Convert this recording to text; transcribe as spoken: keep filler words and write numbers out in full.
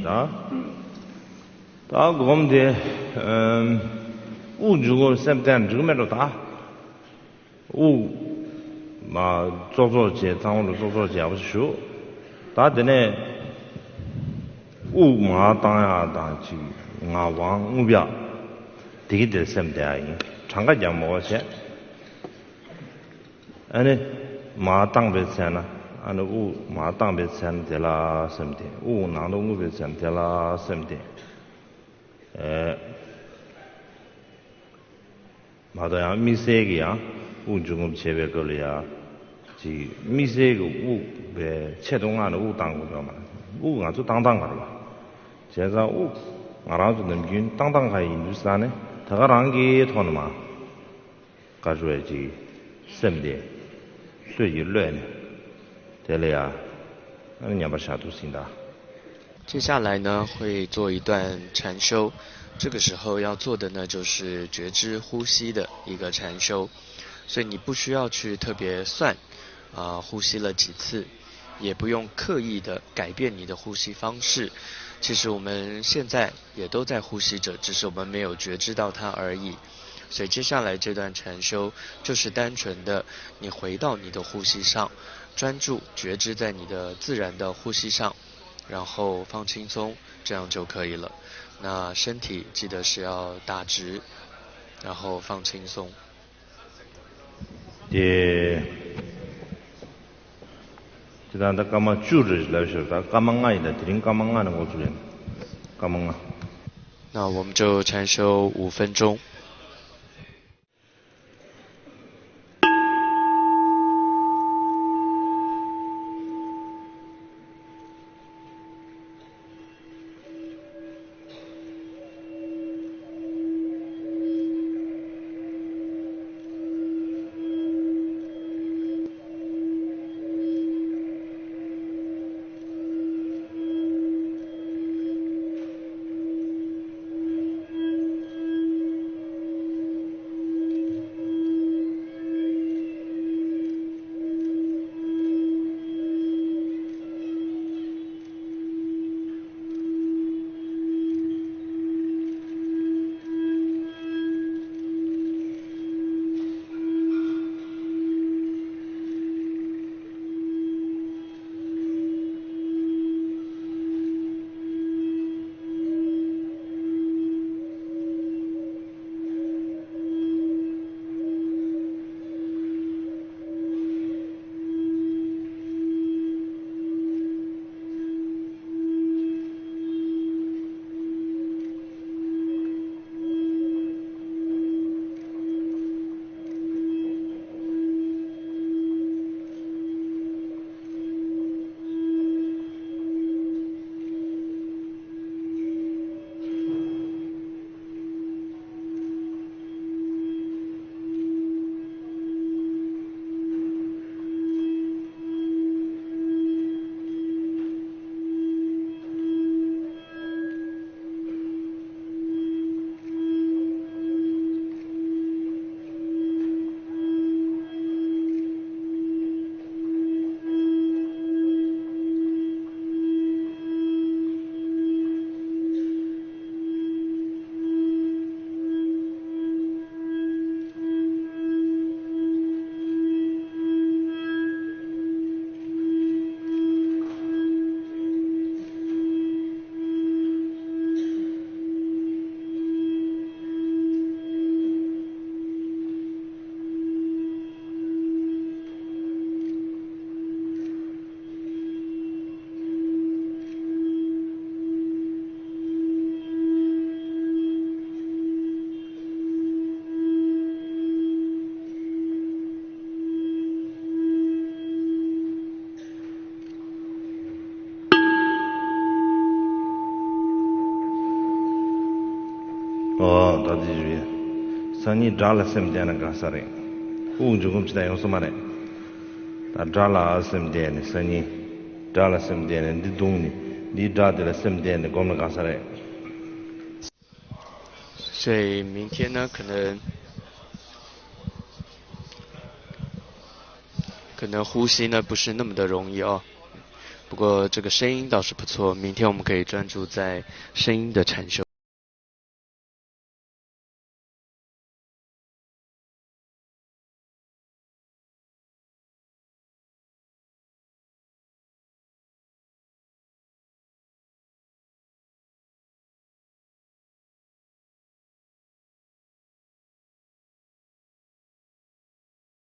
ད་ད་སྒོམ་དེ་ཨམ། དབུགས་འབྱུང་ངོ་སེམས་བརྟན་འགྲིག་མེད་འགྲོ་ད། དབུགས་མ་ཙོག་ཙོག་བྱས་ཚང་མ་ལ་ཙོག་ཙོག་བྱས་ཡག་པོ་ཞིག་ཞུ། ད་དེ་ནས་དབུགས་མ་བཏང་ཡག་དང་ཅིག་ངག་དབང་རྔུབ་ཡག་དེ་གི་དེར་སེམས་བསྡད་ཡག་ཡིན། གྲངས་ཀ་རྒྱབ་མ་དགོས་བྱས། ཨ་ནི་མ་བཏང་པའི་ཚེ་ན། ཨ་ནི་དབུགས་མ་བཏང་པའི་ཚེ་ན་དེ་ལ་སེམས་བསྡད། དབུགས་ནང་དུ་རྔུབ་པའི་ཚེ་ན་དེ་ལ་སེམས་བསྡད། ཨེ། མ་གཏོགས་ཡང་དམིགས་བསལ་གྱི་ཡང་དབུགས་འབྱུང་རྔུབ་བྱེད་པའི་སྐབས་ལ་ཡང་ཅིག་དམིགས་བསལ་གྱི་དབུགས་པའི་ཆེད་དུ་མངགས་ནས་དབུགས་བཏང་དགོས་པ་མ་རེད། དབུགས་ང་ཚོ་བཏང་སྟངས་ག་རེ་བ། བྱས་ཙང་དབུགས་ང་རང་ཚོ་ནམ་རྒྱུན་བཏང་སྟངས་ག་ཡིན་དུས་ས་ནས་ད་ག་རང་གི་ཐོག་ནས་མ། བཀའ་ཞུ་བའི་ཅིག་སེམས་དེ་ལྷོད་ཀྱིས་གློད་ནས་དེ་ལ་ཡ་ཨ་ནི་མཉམ་པར་བཞག་འདུག་ཟིན་ད། 接下来呢，会做一段禅修，这个时候要做的呢，就是觉知呼吸的一个禅修，所以你不需要去特别算，啊、呼吸了几次，也不用刻意的改变你的呼吸方式。其实我们现在也都在呼吸着，只是我们没有觉知到它而已。所以接下来这段禅修就是单纯的你回到你的呼吸上，专注觉知在你的自然的呼吸上，然后放轻松，这样就可以了。那身体记得是要打直，然后放轻松。 དེ། དེ་དང་ད་སྐར་མ་བཅུ་རེད་ལབ་ཤོར། ད་སྐར་མ་ལྔ་ཡིན། ད་དེ་རིང་སྐར་མ་ལྔ་ནས་འགོ་ཚུགས་ཡིན། སྐར་མ་ལྔ། 那我们就禅修五分钟。 ཨོ་ད་དེ་རེད། སང་ཉིན་དགྲ་ལ་སེམས་བསྟན་ན་དགའ་ས་རེད། དབུགས་འབྱུང་ཁུངས་ཇི་ལྟར་ཡོང་ས་མ་རེད། ད་དགྲ་ལ་སེམས་བསྟན་ནས་སང་ཉིན་དགྲ་ལ་སེམས་བསྟན་ནས་འདི་བརྡུངས་ནས་འདིའི་དགྲ་དེ་ལ་སེམས་བསྟན་ནས་སྒོམ་ན་དགའ་ས་རེད། 所以明天呢，可能可能呼吸呢不是那么的容易哦。不过这个声音倒是不错，明天我们可以专注在声音的禅修。